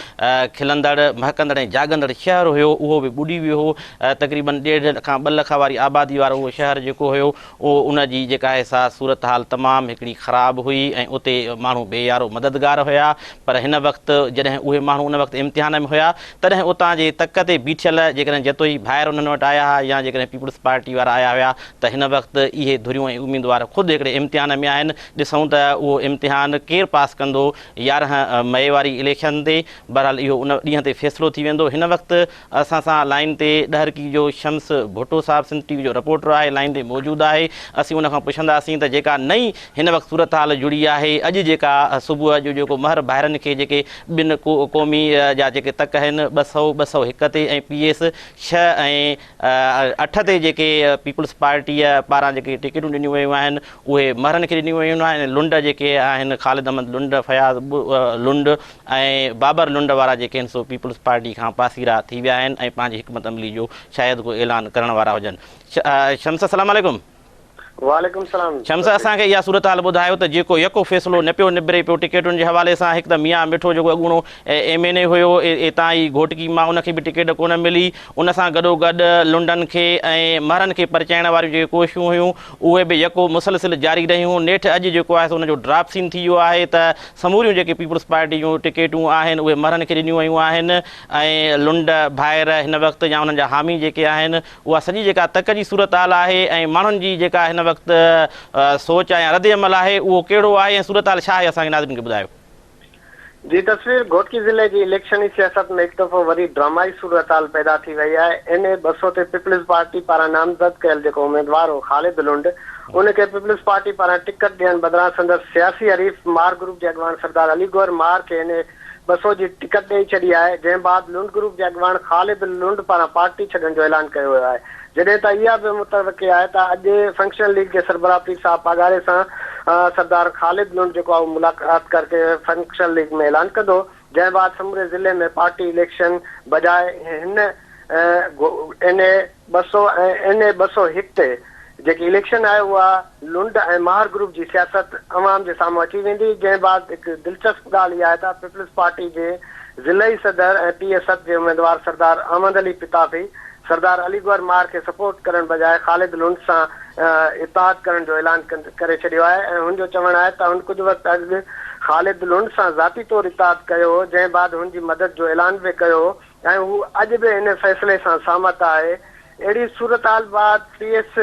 کلندڙ مهڪندڙ ۽ جاڳندڙ شهر هيو اهو به ٻڏي ويو هو تقريبن ڏيڍ کان ٻه لک واري آبادي وارو اهو شهر جيڪو هيو اهو ان جي جيڪا آهي سا صورتحال تمام هڪڙي خراب هئي ۽ اتي ماڻهو بي يارو مددگار هيا پر هن وقت جڏهن اهي ماڻهو ان وقت امتحان ۾ هيا تڏهن اتان جي تڪ تي بيٺل جيڪڏهن جتوئي ڀائر انهن وٽ آيا ها يا جيڪڏهن پيپلز پارٽي وارا آيا هيا ته هن وقت اهي ڌريون ۽ اميدوار خود هڪڙي امتحان ۾ آهن ڏسون ته اهو امتحان ڪير پاس ڪندو 11 مئي واري اليڪشن تي بهرحال اهو ان ڏينهن تي فيصلو ٿي ويندو هن وقت اسان سان لائين تي ڏهرڪي جو شمس ڀٽو صاحب سنڌ ٽي وي جو رپورٽر آهي لائين تي موجود آهي اسين ان کان پڇنداسين ته جيڪا نئين هن وقت صورتحال جڙي آهي اڄ جيڪا صبح جو جيڪو مهر ڀائرن کي جيڪي ٻن قومي جا جيڪي تڪ آهن 200 201 تي ۽ پي ايس 6 ۽ 8 تي جيڪي پيپلز پارٽيء پاران جيڪي ٽڪيٽون ڏنيون ويون آهن اهي مهرن کي ڏنيون ويون آهن ۽ لنڊ جيڪي آهن خالد احمد لنڊ فياض لنڊ ۽ بابر لنڊ وارا جيڪي آهن سو پيپلز پارٽي کان پاسيرا ٿي ويا آهن ۽ پنهنجي حڪمت عملي جو شايد ڪو اعلان ڪرڻ وارا هجن. شمس السلام عليڪم. وعليڪم السلام. شمس اسان کي اها صورتحال ٻڌايو ته جيڪو يڪو فيصلو نه پيو نبري پيو ٽڪيٽن جي حوالي سان هڪ ته ميان مٺو جيڪو اڳوڻو ايم اين اي هيو اتان ئي گهوٽڪي مان ان کي به ٽڪيٽ ڪونه ملي ان سان گڏوگڏ لنڊن کي ۽ مهرن کي پرچائڻ واريون جيڪي ڪوششون هيون اهي به يڪو مسلسل جاري رهيون نيٺ اڄ جيڪو آهي سو ان جو ڊراپ سين ٿي ويو آهي ته سموريون جيڪي پيپلز پارٽي جون ٽڪيٽون آهن اهي مهرن کي ڏنيون ويون آهن ۽ لنڊ ڀائر هن وقت يا انهن جا حامي جيڪي آهن اها سڄي جيڪا تڪ جي صورتحال آهي ۽ ماڻهن جي جيڪا هن وقت سوچ يا رد عمل آهي اهو ڪهڙو آهي ۽ صورتحال ڇا آهي اسان کي ناظرين کي ٻڌايو. جي تصوير گهوٽڪي ضلعي جي اليڪشني سياست ۾ هڪ دفعو وري ڊرامائي صورتحال پيدا ٿي وئي آهي. اين اي 200 تي پيپلز پارٽي پاران نامزد ڪيل جيڪو اميدوار هو خالد لنڊ ان کي پيپلز پارٽي پاران ٽڪٽ ڏيڻ بدران سندس سياسي حريف مار گروپ جي اڳواڻ سردار علي گوهر مار کي اين اي 200 جي ٽڪٽ ڏئي ڇڏي آهي، جنهن بعد لنڊ گروپ جي اڳواڻ خالد لنڊ پاران پارٽي ڇڏڻ جو اعلان ڪيو ويو آهي، جڏهن ته اها به متوقع آهي ته اڄ فنڪشنل ليگ جي سربراهه پير صاحب پاڳاري سان سردار خالد لنڊ جيڪو آهي اهو ملاقات ڪرڪي فنڪشنل ليگ ۾ اعلان ڪندو، جنهن بعد سموري ضلعي ۾ پارٽي اليڪشن بجاء هن اين اي 200 ۽ اين اي 201 تي جيڪي اليڪشن آهي اها لنڊ ۽ ماهر گروپ جي سياست عوام جي سامهون اچي ويندي جنهن بعد هڪ دلچسپ ڳالهه اها آهي ته پيپلز پارٽي جي ضلعي صدر ۽ پي ايس ست جي اميدوار سردار احمد علي پتافي سردار علي گوهر ماهر کي سپورٽ ڪرڻ بجاء خالد لنڊ سان اتحاد ڪرڻ جو اعلان ڪري ڇڏيو آهي ۽ هن جو چوڻ آهي ته هن ڪجهه وقت اڳ خالد لنڊ سان ذاتي طور اتحاد ڪيو هو جنهن بعد هن جي مدد جو اعلان به ڪيو هو ۽ هو اڄ به ان فيصلي سان سهمت آهي. اهڙي صورتحال بعد پي ايس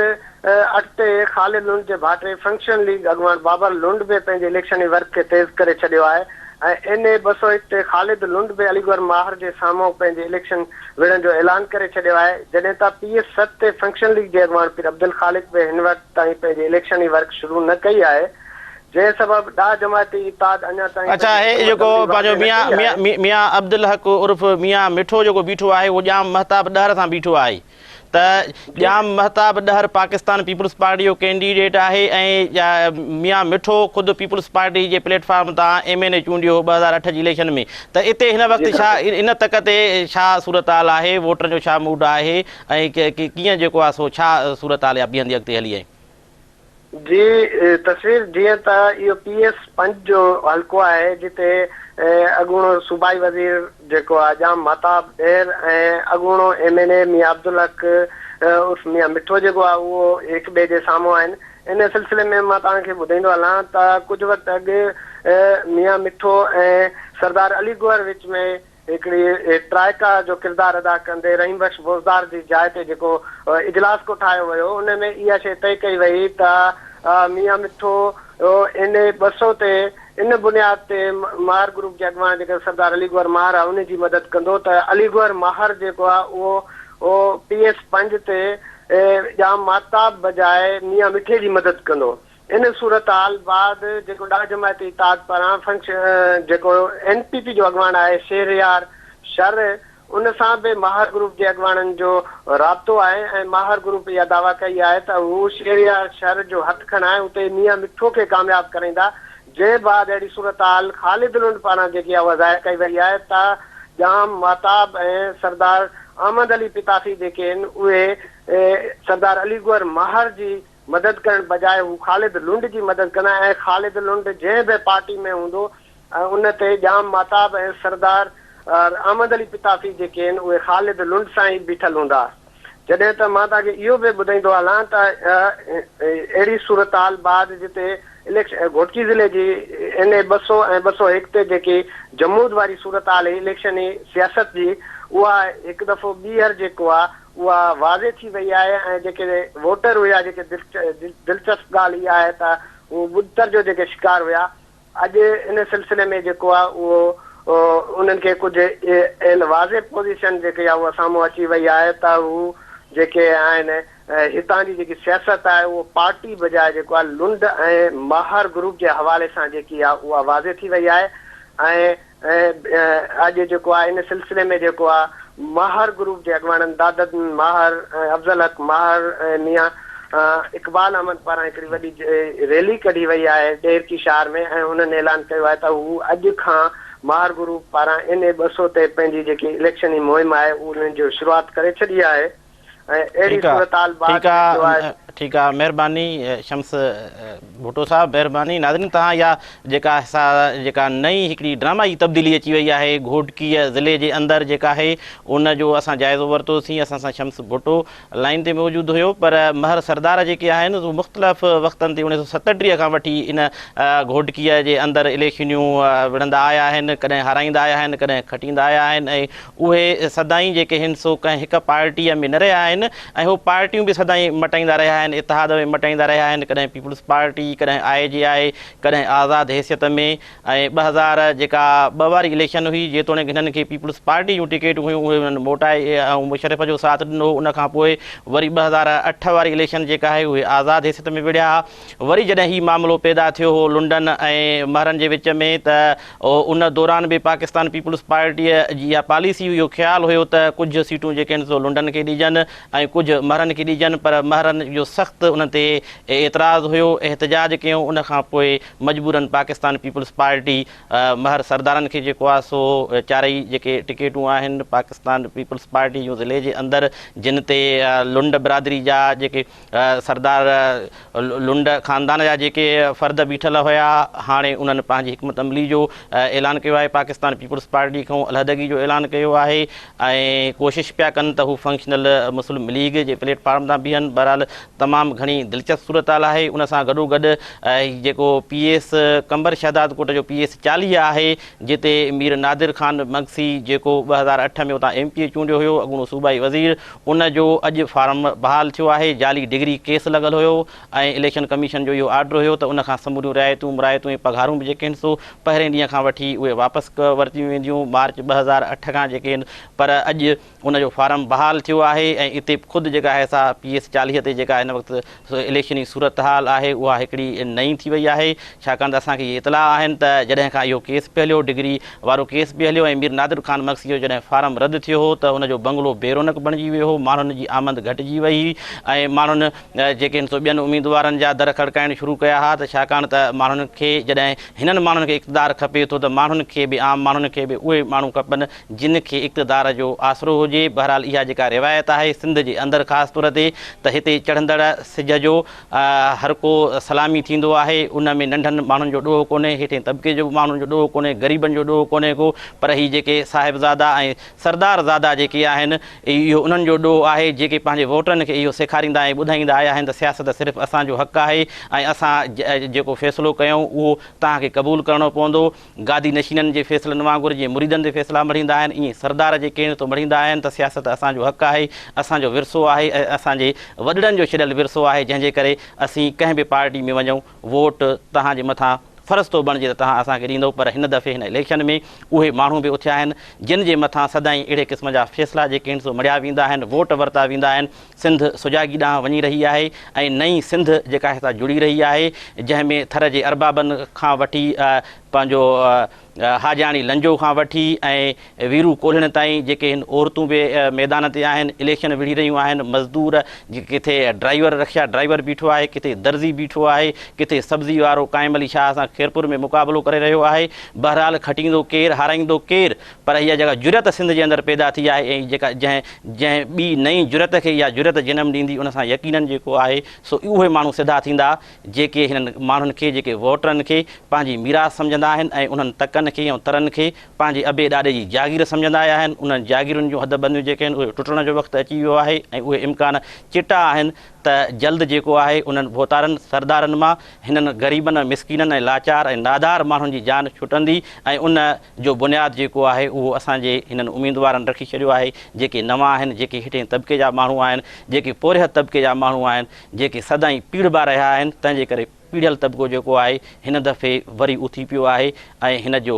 اٺ تي خالد لنڊ جي ڀائٽي فنڪشنل ليگ اڳواڻ بابر لنڊ به پنهنجي اليڪشني ورڪ کي تيز ڪري ڇڏيو آهي ۽ اين اي 201 تي خالد لنڊ به علي گوهر ماهر جي سامهون پنهنجي اليڪشن وڙهڻ جو اعلان ڪري ڇڏيو آهي جڏهن ته پي ايس ست تي فنڪشنل ليگ جي اڳواڻ پير عبدالخالق به هن وقت تائين پنهنجي اليڪشني ورڪ شروع نه ڪئي آهي. جنهن سبب ڏاهه جماعتي اتحاد اڃا تائين اڇا پنهنجي هي حڪمت جيڪو عملي پنهنجو واضح نه ميان ڪئي آهي. ميان ميان عبدالحق عرف ميان مٺو جيڪو بيٺو آهي اهو ڄام مهتاب ڏهر سان بيٺو آهي ته جي ڄام مهتاب ڏهر پاڪستان پيپلز پارٽي جو ڪينڊيڊيٽ آهي ۽ ميان مٺو خود پيپلز پارٽي جي پليٽ فارم تان ايم اين اي چونڊيو هو 2008 جي اليڪشن ۾ ته اتي هن جي وقت ڇا ڊاڪٽر. ان تڪ تي ڇا صورتحال آهي ووٽرن جو ڇا موڊ آهي ۽ ڪيئن جيڪو آهي سو ڇا صورتحال اها بيهندي اڳتي هلي ۽. جي تصوير جيئن ته اهو پي ايس پنج جو حلقو آهي جتي اڳوڻو صوبائي وزير جيڪو آهي ڄام مهتاب ڏهر ۽ اڳوڻو ايم اين اي ميان عبدالحق عرف ميان مٺو جيڪو آهي اهو هڪ ٻئي جي سامهون آهن ان سلسلي ۾ مان توهان کي ٻڌائيندو هلان ته ڪجهه وقت اڳ ميان مٺو ۽ سردار علي گوهر وچ ۾ هڪڙي ٽرائيڪا جو ڪردار ادا ڪندي رحيم بخش بوزدار جي جاء تي جيڪو اجلاس ڪوٺايو ويو ان ۾ اها شيء طئي ڪئي وئي ته ميان مٺو اين اي 200 تي ان بنياد تي ماهر گروپ جي اڳواڻ جيڪو سردار علي گوهر ماهر آهي ان جي مدد ڪندو ته علي گوهر ماهر جيڪو آهي اهو پي ايس پنج تي ڄام مهتاب بجاء ميان مٺي جي مدد ڪندو. ان صورتحال بعد جيڪو ڏاهه جماعتي اتحاد پاران فنڪشن جيڪو اين پي پي جو اڳواڻ آهي شهريار شر ان سان به ماهر گروپ جي اڳواڻن جو رابطو آهي ۽ ماهر گروپ اها دعويٰ ڪئي آهي ته هو شهريار شر جو هٿ کڻائي اتي ميان مٺو کي ڪامياب ڪرائيندا جنهن بعد اهڙي صورتحال خالد لنڊ پاران جيڪي اها ظاهر ڪئي وئي آهي ته ڄام مهتاب ۽ سردار احمد علي پتافي جيڪي آهن اهي سردار علي گوهر ماهر جي مدد ڪرڻ بجاء هو خالد لنڊ جي مدد ڪندا ۽ خالد لنڊ جنهن به پارٽي ۾ هوندو ان تي ڄام مهتاب ۽ سردار احمد علي پتافي جيڪي آهن اهي خالد لنڊ سان ئي بيٺل هوندا. جڏهن ته مان توهان کي اهو به ٻڌائيندو هلان ته اهڙي صورتحال بعد جتي اليڪشن گهوٽڪي ضلعي جي اين اي 200 ۽ 201 تي جيڪي جمود واري صورتحال هئي اليڪشني سياست جي اها هڪ دفعو ٻيهر جيڪو آهي اها واضح ٿي وئي آهي ۽ جيڪي ووٽر هيا جيڪي دلچسپ ڳالهه اها آهي ته هو ٻڏتر جو جيڪي شڪار هيا اڄ ان سلسلي ۾ جيڪو آهي اهو انهن کي ڪجهه واضح پوزيشن جيڪي آهي اها سامهون اچي وئي آهي ته هو جيڪي آهن هتان جي جيڪي سياست آهي اهو پارٽي بجاء جيڪو آهي لنڊ ۽ ماهر گروپ جي حوالي سان جيڪي آهي اها واضح ٿي وئي آهي ۽ ۽ اڄ جيڪو آهي ان سلسلي ۾ جيڪو آهي ماهر گروپ جي اڳواڻن دادد ماهر ۽ افضل حق ماهر ۽ ميان اقبال احمد پاران هڪڙي وڏي ريلي ڪڍي وئي آهي ڏهرڪي شهر ۾ ۽ هنن اعلان ڪيو آهي ته هو اڄ کان ماهر گروپ پاران اين اي 200 تي پنهنجي جيڪي اليڪشني مهم آهي انهن جو شروعات ڪري ڇڏي آهي ۽ اهڙي ٺيڪ آ صورتحال بعد ٺيڪ آ جيڪو آهي. ٺيڪ آ مهرباني شمس ڀٽو صاحب مهرباني ناظرين توهان اها جيڪا سا جيڪا نئين هڪڙي ڊرامائي تبديلي اچي وئي آهي گهوٽڪي ضلعي جي اندر جيڪا آهي ان جو اسان جائزو ورتوسين اسان سان شمس ڀٽو لائين تي موجود هيو پر مهر سردار جيڪي آهن سو مختلف وقتن تي 1937 کان وٺي ان گهوٽڪي جي اندر اليڪشنيون وڙهندا آيا آهن ڪڏهن هارائيندا آيا آهن ڪڏهن کٽيندا آيا آهن ۽ اهي سدائين جيڪي هن سو ڪنهن هڪ پارٽيء ۾ نه رهيا آهن ۽ هو پارٽيون به سدائين مٽائيندا رهيا آهن، اتحاد ۾ مٽائيندا رهيا آهن، ڪڏهن پيپلز پارٽي، ڪڏهن آء جي آء، ڪڏهن آزاد حيثيت ۾ ۽ 2000 جيڪا ٻه واري اليڪشن هئي جيتوڻيڪ هنن کي پيپلز پارٽي جون ٽڪيٽون هيون اهي هنن موٽائي ۽ مشرف جو ساٿ ڏنو هو ان کان پوء وري 2008 واري اليڪشن جيڪا آهي اهي آزاد حيثيت ۾ وڙهيا ها وري جڏهن هي معاملو پيدا ٿيو هو لنڊن ۽ مهرن جي وچ ۾ ته ان دوران به پاڪستان پيپلز پارٽيء جي اها پاليسي هئي، اهو خيال هيو ته ڪجهه سيٽون جيڪي آهن سو لنڊن کي ڏجن ۽ ڪجهه مهرن کي ڏجن پر مهرن جو سخت ان تي اعتراض هيو، احتجاج ڪيون، ان کان پوء مجبورن پاڪستان پيپلز پارٽي مهر سردارن کي جيڪو آهي سو چارئي جيڪي ٽڪيٽون آهن پاڪستان پيپلز پارٽي جون ضلعي جي اندر جن تي لنڊ برادري جا جيڪي سردار لنڊ خاندان جا جيڪي فرد بيٺل هيا هاڻي انهن پنهنجي حڪمت عملي جو اعلان ڪيو آهي پاڪستان پيپلز پارٽي کان علحدگي جو اعلان ڪيو آهي ۽ ڪوشش پيا ڪن ته هو فنڪشنل مسلم ليگ جي پليٽ فارم تان بيهن بهرحال تمام گهڻي دلچسپ صورتحال آهي ان سان گڏو گڏ جيڪو پي ايس قمبر شهدادڪوٽ جو پي ايس 40 آهي جتي مير نادر خان مگسي جيڪو 2008 ۾ اتان ايم پي اي چونڊيو هيو اڳوڻو صوبائي وزير ان جو اڄ فارم بحال ٿيو آهي، جعلي ڊگري ڪيس لڳل هيو ۽ اليڪشن ڪميشن جو اهو آرڊر هيو ته ان کان سموريون رعايتون، مراعتون ۽ پگهارون به جيڪي آهن سو پهرين ڏينهن کان وٺي اهي واپس ورتيون وينديون مارچ 2008 کان جيڪي آهن پر اڄ ان جو فارم بحال ٿيو آهي ۽ اتي خود جيڪا آهي سا پي ايس 40 تي جيڪا هن وقت اليڪشني صورتحال آهي اها هڪڙي نئين ٿي وئي آهي ڇاڪاڻ ته اسان کي اهي اطلاع آهن ته جڏهن کان اهو ڪيس پئي هليو ڊگري وارو ڪيس به هليو ۽ مير نادر خان مگسي جو جڏهن فارم رد ٿيو هو ته ان جو بنگلو بي رونق بڻجي ويو هو ماڻهن جي آمد گهٽجي وئي هئي ۽ ماڻهن جيڪي آهن سو ٻين اميدوارن جا در کڙڪائڻ شروع ڪيا ها ته ڇاڪاڻ ته ماڻهن کي جڏهن هنن ماڻهن کي اقتدار کپي ٿو ته ماڻهن کي به عام ماڻهن کي به اهي ماڻهو کپن جن کي اقتدار جو آسرو هجي. بهرحال اها جيڪا روايت آهي سنڌ جي اندر خاص طور تي ته هتي چڙهندڙ سج جو هر ڪو سلامي ٿيندو آهي ان ۾ ننڍن ماڻهن جو ڏوهه ڪونهي، هيٺين طبقي جو ماڻهن جو ڏوهه ڪونهي، غريبن جو ڏوهه ڪونهي ڪو پر هي جيڪي صاحبزادا ۽ سردار زادا جيڪي آهن اهو انهن جو ڏوهه آهي جيڪي پنهنجي ووٽرن کي اهو سيکاريندا ۽ ٻڌائيندا آيا آهن ته سياست صرف اسان جو حق آهي ۽ اسان جيڪو فيصلو ڪيون اهو توهان کي قبول ڪرڻو پوندو. گادي نشينن جي فيصلن وانگر جيئن مريدن تي فيصلا مڙهيندا آهن، ائين سردار جي ڪيڻ تو مڙهيندا آهن ته سياست اسان جو حق آهي، اسان جو ورثو آهي ۽ اسان جي وڏڙن جو ڇڏيل ورثو آهي، جنهن جي ڪري اسين ڪنهن به پارٽي ۾ وڃون، ووٽ توهان جي مٿان فرض ٿو بڻجي ته توهان اسان کي ڏيندؤ، پر هن دفعي هن اليڪشن ۾ اهي ماڻهو به اٿيا آهن، جن جي مٿان سدائين اهڙي قسم جا فيصلا جيڪي آهن سو مڙهيا ويندا آهن، ووٽ ورتا ويندا آهن، سنڌ سجاڳي ڏانهن وڃي رهي آهي ۽ نئين سنڌ جيڪا آهي سا جڙي رهي آهي جنهن ۾ ٿر جي اربابن کان وٺي پنهنجو حاجاڻي لنجو کان وٺي ۽ ويرو ڪولهڻ تائين جيڪي هن عورتون به ميدان تي آهن اليڪشن وڙهي رهيون آهن مزدور ڪٿي ڊرائيور رڪشا ڊرائيور بيٺو آهي ڪٿي درزي بيٺو آهي ڪٿي سبزي وارو قائم علي شاهه سان خيرپور ۾ مقابلو ڪري رهيو آهي بهرحال کٽيندو ڪير هارائيندو ڪير پر اها جيڪا جرئت سنڌ جي اندر پيدا ٿي آهي ۽ جيڪا جنهن جنهن ٻي نئين جرئت کي اها جرئت جنم ڏيندي ان سان يقينن جيڪو آهي سو اهي ماڻهو سڌا ٿيندا جيڪي هنن ماڻهن کي جيڪي ووٽرن کي پنهنجي ميراث سمجهندا آهن ۽ انهن تڪن کي ۽ ترن کي پنهنجي ابي ڏاڏي جي جاگير سمجهندا آيا آهن انهن جاگيرن جون حد بنديون جيڪي آهن اهي ٽٽڻ جو وقت اچي ويو آهي ۽ اهي امڪان چٽا آهن ته جلد جيڪو آهي انهن ڀوتارن سردارن مان هنن غريبن ۽ مسڪينن ۽ لاچار ۽ نادار ماڻهن جي جان ڇٽندي ۽ ان جو بنياد جيڪو آهي اهو اسان جي هنن اميدوارن رکي ڇڏيو آهي جيڪي نوان آهن جيڪي هيٺئين طبقي جا ماڻهو آهن جيڪي پورهيت طبقي جا ماڻهو آهن جيڪي سدائين پيڙهبا رهيا آهن تنهن جي ڪري پيڙهيل طبقو جيڪو آهي هن دفعي وري اٿي پيو آهي ۽ هن جو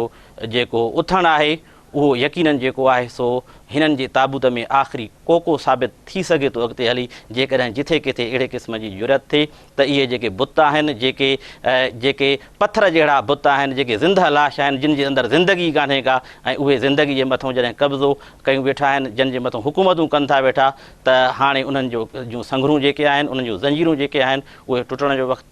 جيڪو اٿڻ آهي اهو يقينن جيڪو آهي سو هنن جي تابوت ۾ آخري ڪوڪو ثابت ٿي سگهي ٿو اڳتي هلي جيڪڏهن جٿي ڪٿي اهڙي قسم جي جرئت ٿئي ته اهي جيڪي بت آهن جيڪي جيڪي پٿر جهڙا بت آهن جيڪي زندهه لاش آهن جن جي اندر زندگي ڪانهي ڪا ۽ اهي زندگي جي مٿئون جڏهن قبضو ڪيون ويٺا آهن جن جي مٿئون حڪومتون ڪن ٿا ويٺا ته هاڻي انهن جو جون سنگهرون جيڪي آهن انهن جون زنجيرون جيڪي آهن اهي ٽٽڻ جو وقت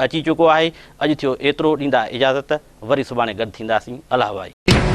اچي چڪو آهي اڄ ٿيو ايترو ڏيندا اجازت وري سڀاڻي گڏ ٿينداسين الله وائي.